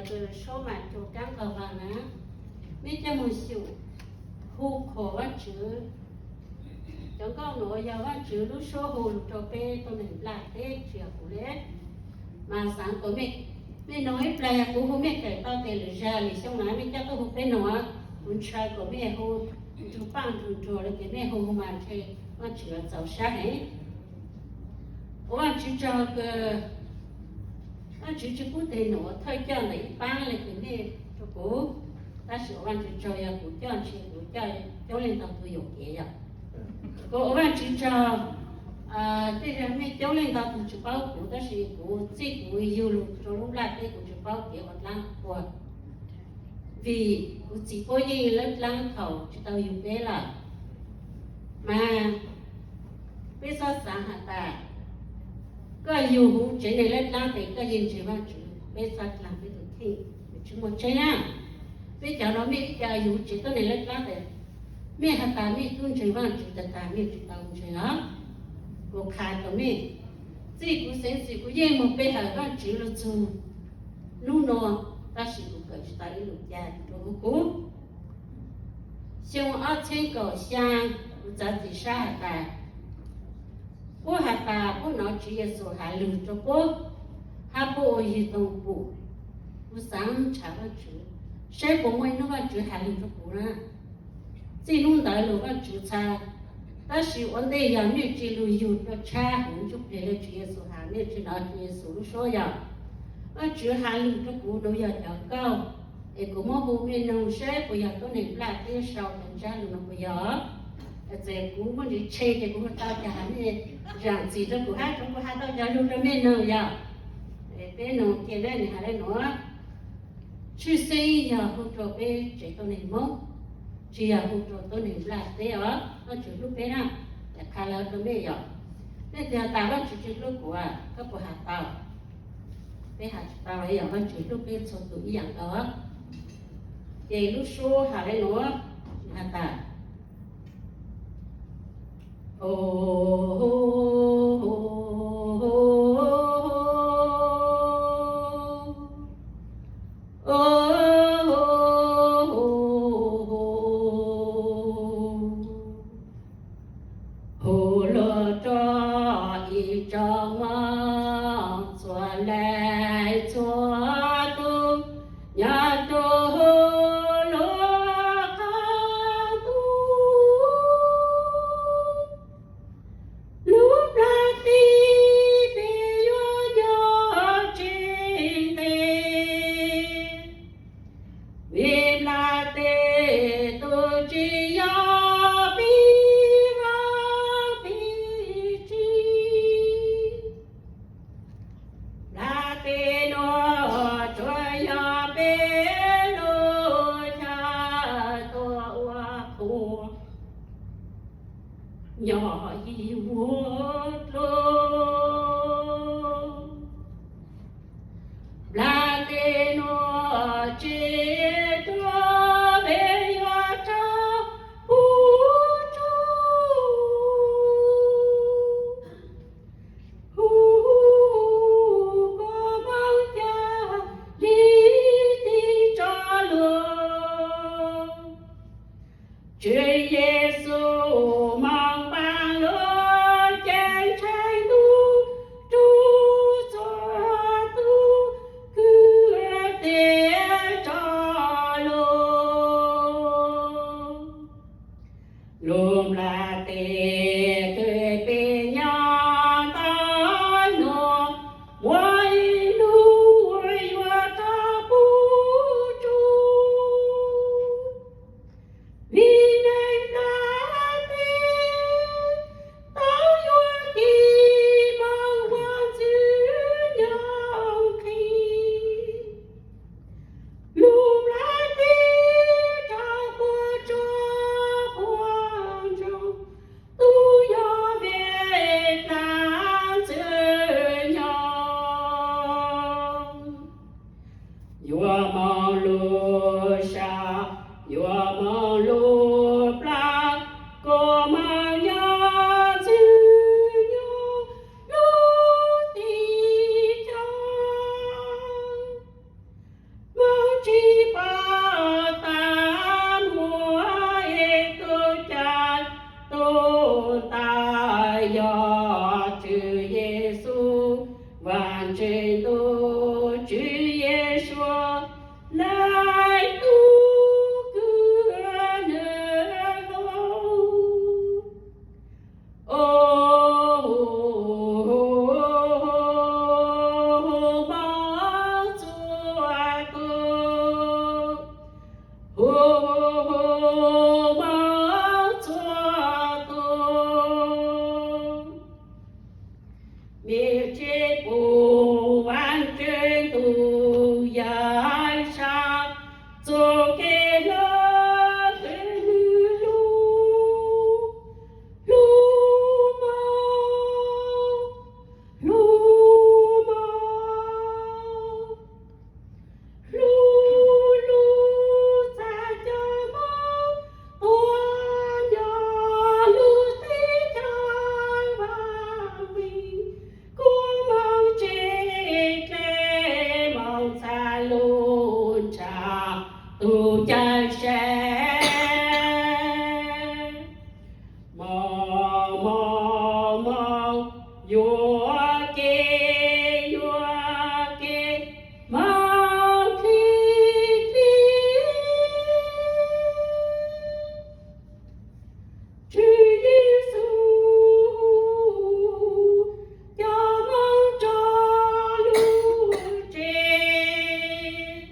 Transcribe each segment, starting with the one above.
Suab mas rua kaab nqaug vag na, mej coj moog xyum hu qhuas Vaajtswv. Cov nkauj nuav yog Vaajtswv lub suab hu lug rua peb tuab neeg nplaj teb tsi yog kuv le. Mas xaav kuas mej, mej noog ib plag yog kuv hu mej kawm tau tes lwm zag lwm xyoo na mej coj tuaj hu peb noog, kuv ntshaw kuas mej hu nrug paaj nrug nruag le tes mej hu mas ntshe Vaajtswv yuav txaus sab heev. Ua Vaajtswv tsaug kws Vaajtswv tsi pub tes nuav thawj coj ntawm ib paab le tes mej rua kuv, tab sis ua Vaajtswv tsaug yog kuv coj ntshe kuv coj coob leej ntau tug yuam kev yog. Kuv ua Vaajtswv tsaug, tej zag mej coob leej ntau tug tsi paub kuv tab sis kuv txij kuv yug lug rua lub nplaj teb kuv tsi paub kev ua dlaab ua, vim kuv txiv puab yeej lawb dlaab thaum tsi tau yug peb lawm. Mas peb txhob xaav has tas koj yug huv tsev neeg lawb dlaab tes koj yeej ntseeg Vaajtswv, peb txhob dlaag peb tug kheej, tsi muaj tseeb na. Peb cov nuav mej ib co yug huv tsev tuab neeg lawb dlaab tes, mej has tas mej tub ntseeg Vaajtswv tag tag mej tsi tau ntseeg os. Kuv qha rua mej, txij kuv xeeb txwm kuv yeej moog pe hawm Vaajtswv lug txug nub nuav, tab sis kuv kawm tsi tau ib lus ca rua huv kuv. Xyoo ob txheeb kaum xyaa, kuv txav txim sab has tas, puab has tas puab nov Tswv Yexus has lug rua puab, hab puab ua yug toog pum. Kuv xaav nrhav Vaajtswv saib puas muaj ib nub Vaajtswv has lug rua kuv na. Txij nub ntawd lug Vaajtswv txha, tab sis ua ntej yog mej tsi lug yug rua tshab huv ntsuj plig le Tswv Yexus has, mej tsi nov Tswv Yexus lub suab yog. Vaajtswv has lug rua kuv nuav yog cov nkauj, es kuv muab hu mej noog saib puas yog tuab neeg nplaj teb sau cov ntsab lug nuav puas yog. Txawm kuv muaj ntsis tshe ces kuv hu tau cov has mej zaam txim rua kuv hab, kuv has tau cov lug rua mej noog yog. Peb noog kiag le nwg has le nuav, tshwj xeeb yog hu rua peb tsev tuab neeg Moob, tsi yog hu rua tuab neeg nplaj teb os. Vaajtswv hlub peb na, qha lawv rua mej yog. Mej tug has tas Vaajtswv tsi hlub kuv, koj puas has tau? Peb has tsi tau yog Vaajtswv hlub peb txhua tug ib yaam nkaus. Ces lub suab has le nuav, has tas, hu lug rua ib tsoom Moob txhua leej txhua tug nyob rua lub qab ntuj. Lub nplaj teb peb yuav nyob tsev ntev, vim nplaj teb tug tsis yog peb vaaj peb tsev. Nplaj teb nuav tsuas yog peb lub chaw tuaj ua qhua nyob ib vuag dlua. Nplaj teb nuav tsis tuaj peb yuav rau puv tsuj. Hu kua moog ca li tig tso lug. Tswv Yexus moog paab lub ceeb tsheej ntuj rua txhua tug kwv tij tso lug. Lub nplaj teb kws peb nyob ntawm nuav, muaj ib nub yuav rau puv tsuj. Vim neeg nplaj teb tau yuav kis moog ua ntxwg nyoog qhib. Lub nplaj teb rau puas tsuaj puas ntsoog, tub yog vim dlaab ntxwg nyoog. Yuav moog lub sab, yuav moog lub plag, kuas moog nyob ntxwg nyoog lub teb chaws. tub kwv nws hlob. Hmoob txhua tus, hmoob txhua tus, mej tsev pum Vaaj Tsev ntuj yawg sab txuj kev hlub, hlub Hmoob, hlub Hmoob, hlub lub txaj coj Hmoob tuaj nco lub teb chaws vaaj vim, kuv Hmoob tsev dlej Hmoob txhaj lub ntsha tug cawm sev. Moog moog moog yuam kev yuam kev, moog dlig dlig, Tswv Yexus coj Hmoob rov lug tsev.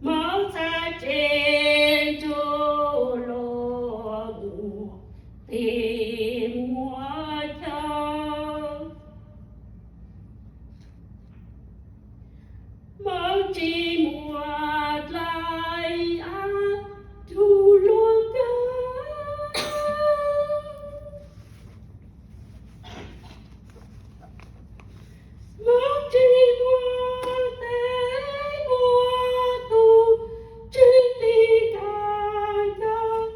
Hmoob txhaj tsev ntsug luag mus tim muaj caug, Hmoob tsis muaj dlai av rug luag kawg. Hmoob tsis muaj teb muaj tug, tswv tij kaaj cog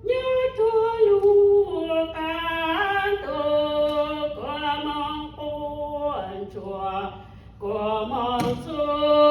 nyob rua lub qab ntuj, kuas moog quaj ntsuag, kuas moog txhua